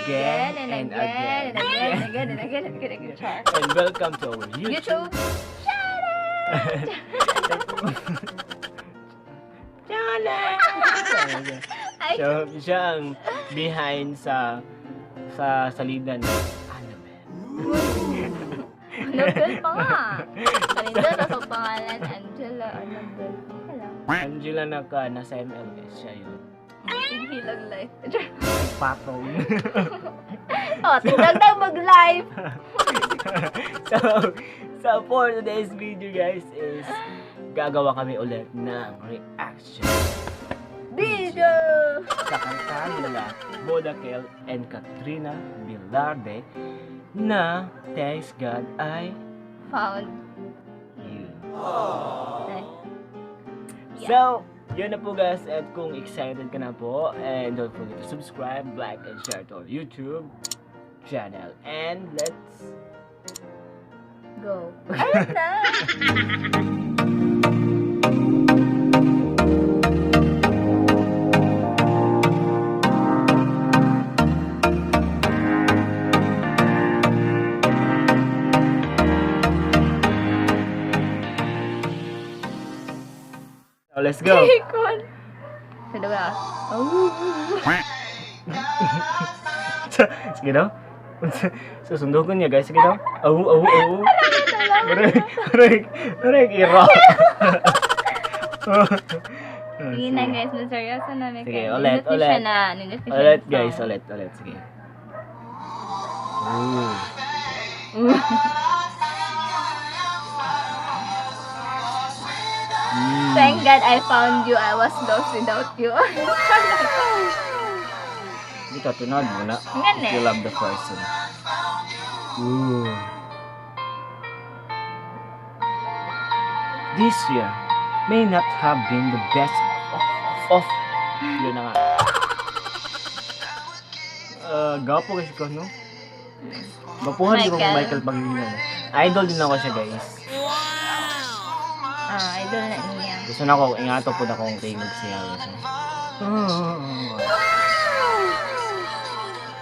again, and again, and again, and again, and again, and again, and again. Char. And welcome to our YouTube YouTube channel! channel. Ay, So, siya ang behind sa salida ni Annabelle. Annabelle pa nga. Kanina sa pangalan, Angela, Annabelle. Okay lang. Angela nasa MLS siya yun. Tighilag life. Char. Patong. Oh, tiglag daw mag-live. So for today's video, guys, is gagawa kami ulit ng reaction Video! sa kanta nila Bodakel and Katrina Velarde na "Thanks God I Found. You." Ay. So, yun na po, guys, at kung excited ka na po, and don't forget to subscribe, like, and share to our YouTube channel. And let's Go. Ayun na! So, let's go! Ikon. Sa ba? Oh. Sige daw. Susundugon niya, guys. Sige daw. Awu, awu, awu. Aray, aray, aray, iro. Sige na, guys, mas seryoso na may Sige, kayo. ulit, Nindot ni ulit. siya na, nindot ni siya Ulit na guys, song. Ulit, ulit. Sige. Ooh. Thank God I found you. I was lost without you. Dito, tinod mo na. Ang If you ganda. love the person. Ooh. This year may not have been the best of. Yun na nga. Gapo kasi ko, no? Gapuhan di ko kung Michael. Michael Pangilinan. Idol din ako siya, guys. Ah, idol na niya. Gusto na ako, ingato po na akong tingog siya.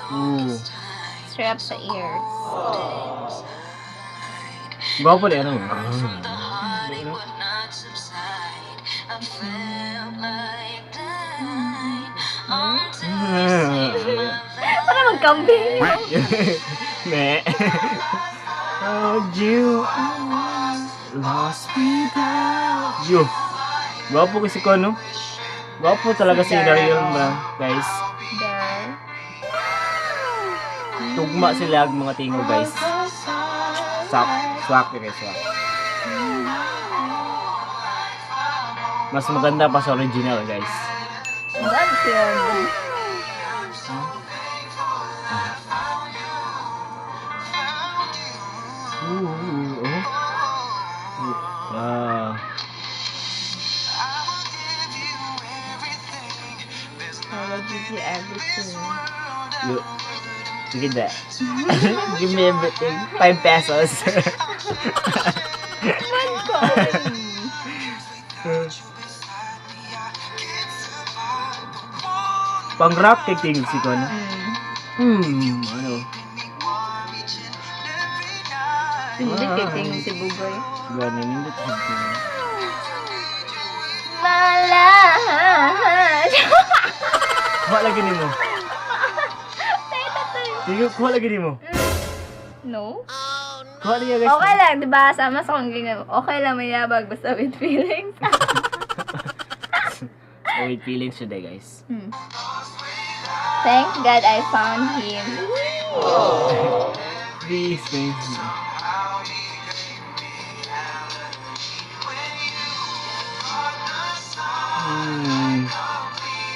Ooh. Strap sa ears. Gwapo na ano. Would not subside. I felt like dying until you saved my life. Para magkambing. Me. Oh, you lost without you. Gwapo kasi ko, no? Gwapo talaga si Daryl ba, guys. Dar. Tugma sila ang mga tingog, guys. Swak, swak, guys, swak. Mas maganda pa sa original, guys. Love siya. Ooh, oh. Wow. I will give you everything. You, give that. Give me everything. 5 pesos. Man ko. Pang rap kay tingog si Kono. Ano? Hindi kay tingin si Bugoy. Gani, nindot siya tingog. Malahat. Kuha lagi nimo. Tingog, kuha lagi nimo. No? Kuha niya, guys. Okay lang, di ba? Sama sa kong ganyan. Okay lang mayabag basta with feelings. So, with feelings today, guys. Thank God I found him. Please, please.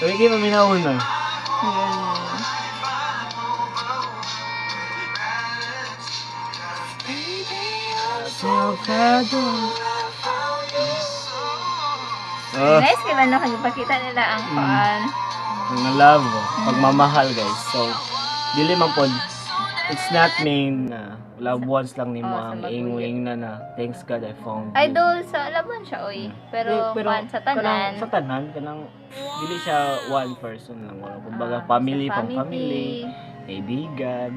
Sabi kayo maminahon na. So glad. Ah, Nice kay ano, kag nila ang kuan. Mga love, oh. Pagmamahal, guys. So, dili man pod, it's not mean na loved ones lang nimo Oh, sa ang magulang. ingwing na "Thanks God I found you." Idol sa laban siya oy. Pero, Eh, kuan sa tanan. Kanang, sa tanan, kanang dili siya one person lang. Wala. Kumbaga, Ah, family, sa pang family, kaibigan,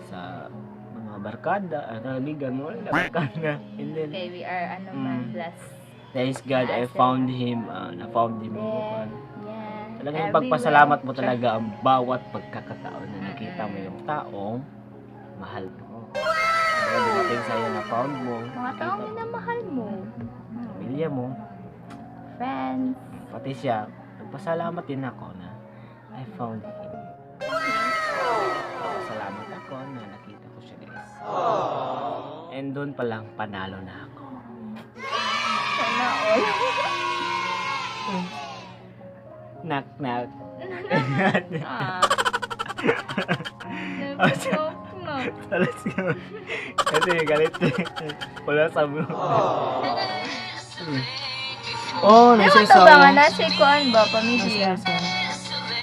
sa mga barkada, kaibigan mo, wala barkada. And then, Okay, we are ano man, blessed. Thanks God, I found him, na-found him. There. Yeah. Talagang Everywhere. pagpasalamat mo talaga ang bawat pagkakataon na nakita mo yung taong mahal mo. Talaga dumating sa'yo na found mo, Mga nakita taong mo, minamahal mo. pamilya mo, Friends. Pati siya, nagpasalamat din ako na I found him. Salamat ako na nakita ko siya, guys. And doon pa lang, panalo na ako. Sana all. Knock, knock. Ah. Knock, knock. Alas yun. Kasi galit. Wala sa mo. Oh, Di nasa ba ito ba nga? Nasa ikuan ba? Pamilya.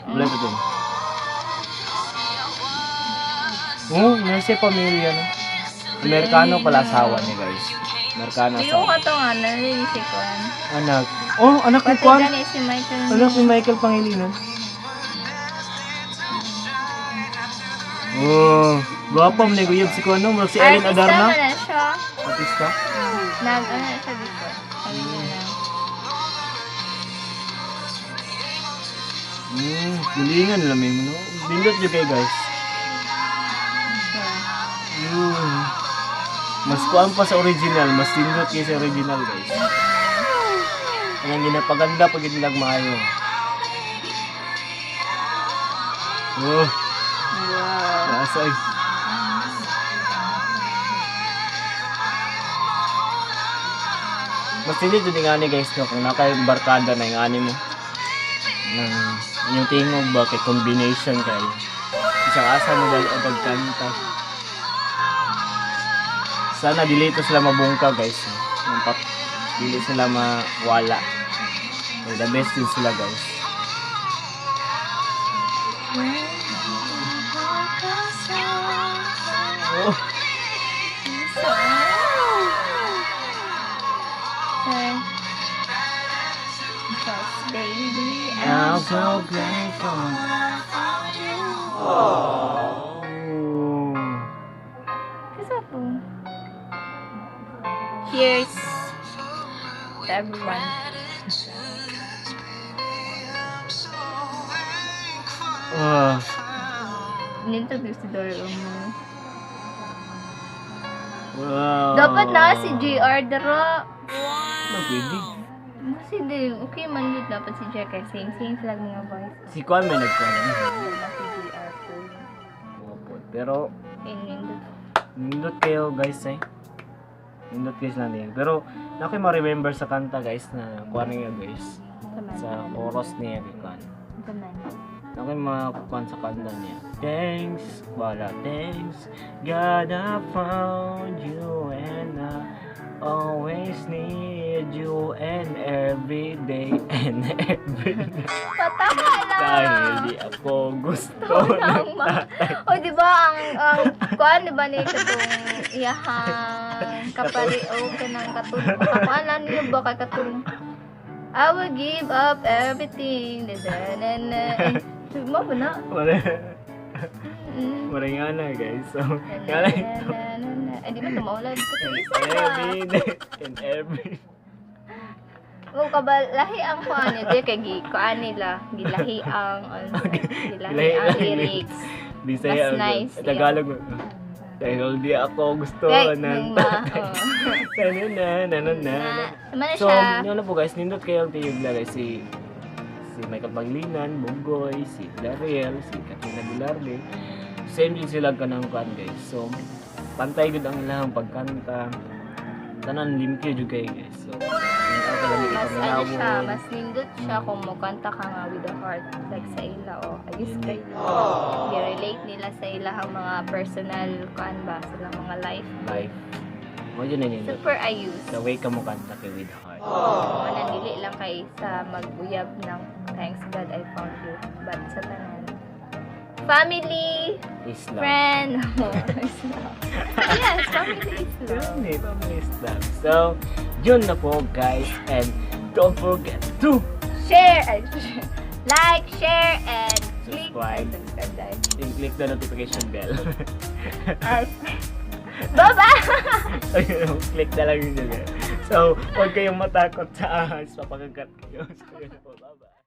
Wala ito dun. Oh, nasa pamilya na. Amerikano pala asawa niya, guys. Amerikano Di ko asawa. ka to nga. Narinig si Kuan. Anak. Oh, anak ni Pati Kwan. gani si Michael. Anak ni Michael Pangilinan. Oh, gwapo man ni guyab si Kwan, no? Murag si Ellen Artista Adarna. man na siya. Artista. Nag, ano na siya before. Pamilya na. Galingan lamay mo, no? Dindot yun kayo, guys. Siya. Yun. Mas kuan pa sa original, mas dindot kayo sa original, guys. Ang ginapaganda pag nilang maayo. Oh, Wow. nasa ay. Mas dindot yun yung ani, guys, no? Kung naka yung barkada na yung ani mo. Nang inyong tingog ba kay combination kayo. Isang asa mo dahil o pagkanta. Sana dili ito sila mabungka, guys. No? Yung dili sila mawala. Okay, the best din sila, guys. Oh, Because baby, I'm so grateful. Oh. Kasi po. Cheers to everyone. Ah, Ninterview si Dory mo. Wow. Dapat na si JR dara. Ano, pwede. Kasi di, okay man yun dapat si JR kay same same sila mga voice. Si Kwan may nagkuhan. Na si JR po. Opo. Pero, Nindot. nindot kayo, guys, eh. Nindot guys lang din. Pero, na ako'y ma-remember sa kanta, guys, na kuwan niya, guys. Sa chorus niya, kay Kwan. Taman. Ako'y makukuhan sa kanta niya. Thanks, wala thanks. God, I found you and I always need you and every day and every day. Pataka lang! Dahil di ako gusto Ng ng O, di ba, ang kuan, di ba, ni katong iyahang kapari, o, kanang katong, kakuan lang niyo ba, kay katong, I will give up everything, da da na na, eh, mo ba na? Wala. Mm. Wala nga na, guys. So, Na, nga na, lang ito. na, na, na. Eh, di ba tumaulan? Katong isa ba? Every day and every O, kabalahi ang kuan niya, di, kay gi, kuan nila, gilahi ang, ano, gilahi Gilahi ang ang lyrics. Bisaya. Mas Ang nice, yeah. Tagalog. Dahil di ako gusto Kay, ng nang ma, oh. Na na na na na na. Na, naman na So, siya. yun na po, guys, nindot kayo ang tiyog na, guys, si si Michael Paglinan, Bugoy, si Dariel, si Katrina Velarde. Same din sila kanang kuan, guys. So, pantay gud ang ilang pagkanta. Tanan limpyo jud kayo, guys. So, yun ang kalami Mas ano siya, ipaminawon. mas nindot siya kung mukanta ka nga with the heart. Like sa ila, oh, ayos kay. I-relate nila sa ilahang mga personal, kuan ba, sila mga life. Life. Mo yun na nindot. Super ayos. Sa way ka mo kanta kay with heart. Mga nandili lang kay sa mag-uyab ng thanks God I found you. But sa tanan. Family, Is love. friend, is love. Yes, family is love. Yun eh, family is love. So, yun na po, guys. And don't forget to Share, ay, like, share, and click subscribe. subscribe. Subscribe, guys. And click the notification bell. Ay. Bye-bye! Ayun, click na lang yun. So, huwag kayong matakot sa ahas. Papakagat kayo. So, yun po. Bye-bye.